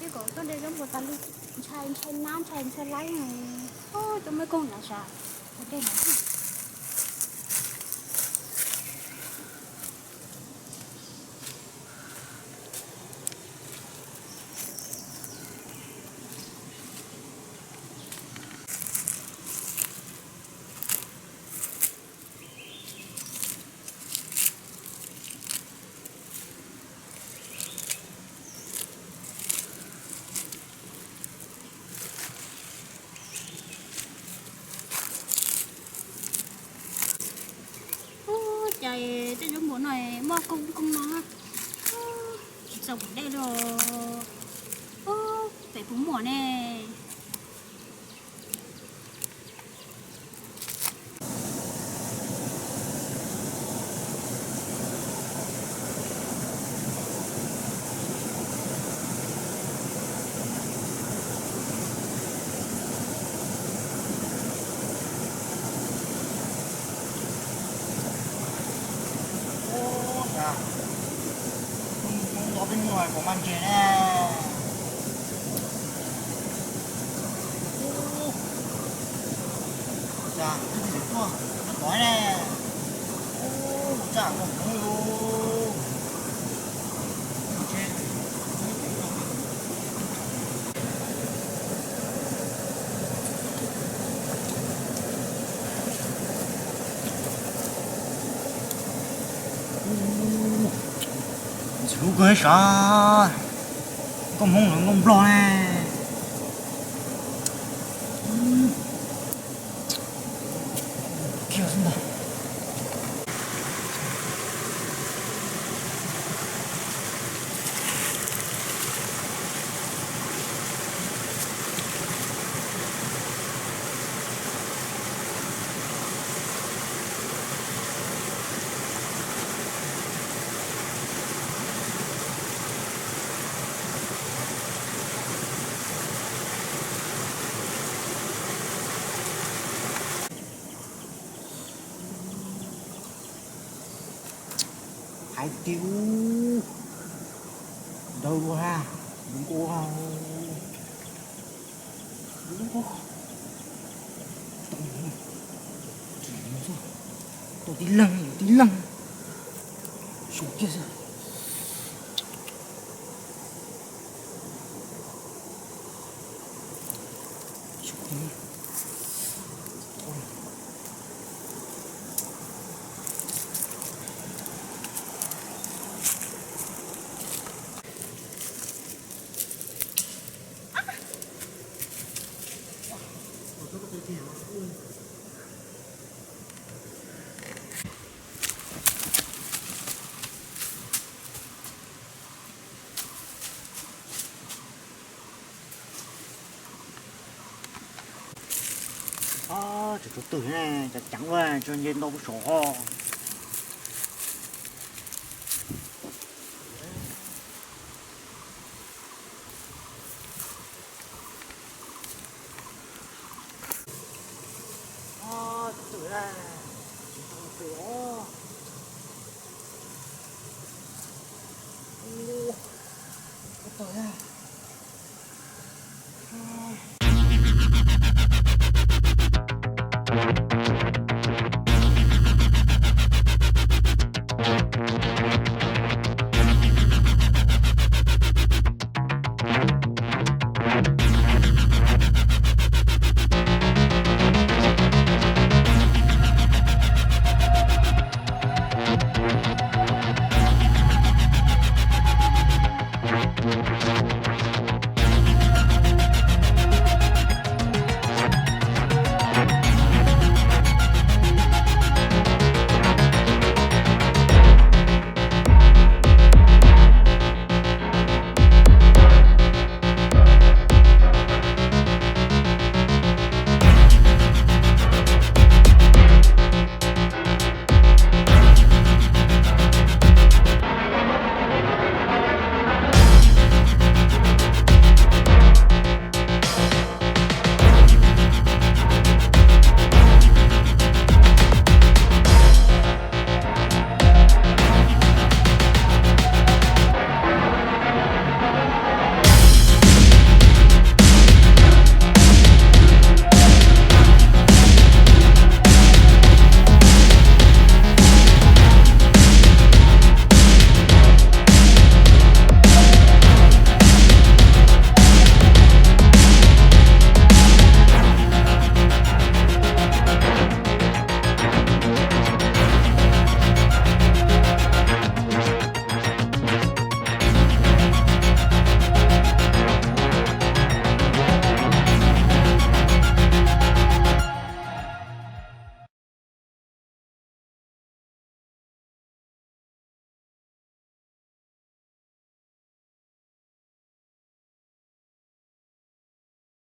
Kom koj de zaub npua tas li, ntshai ntshai nab ntshai ntshai laib, cov me koog nrad sav, ua dej nrad. Ub, cas tej zaub npua no muaj koog koog no, tsis txaus pom dej li. Ub, pem puas muaj ne? Ub, cas Hmoob nto peb nyuag puas maj ntses ne. Ub, cas twb tsis tuaj, tuaj tod ne. Ub, tsaj koj Hmoob lauj. Ntxim hlub kawg sav, nkauj Hmoob los nkauj Nplog ne. Kiag xwb ntag. Hais tias ub, ntawd ua ha, ua, tau tib leeg tib leeg, su kiag xwb. Ob, tseem tshuav twg ne, cas ceev ua tsuas nce ntau saum ho. Ob, twg ne, tseem tshuav twg os. Ub, ub, tawg na.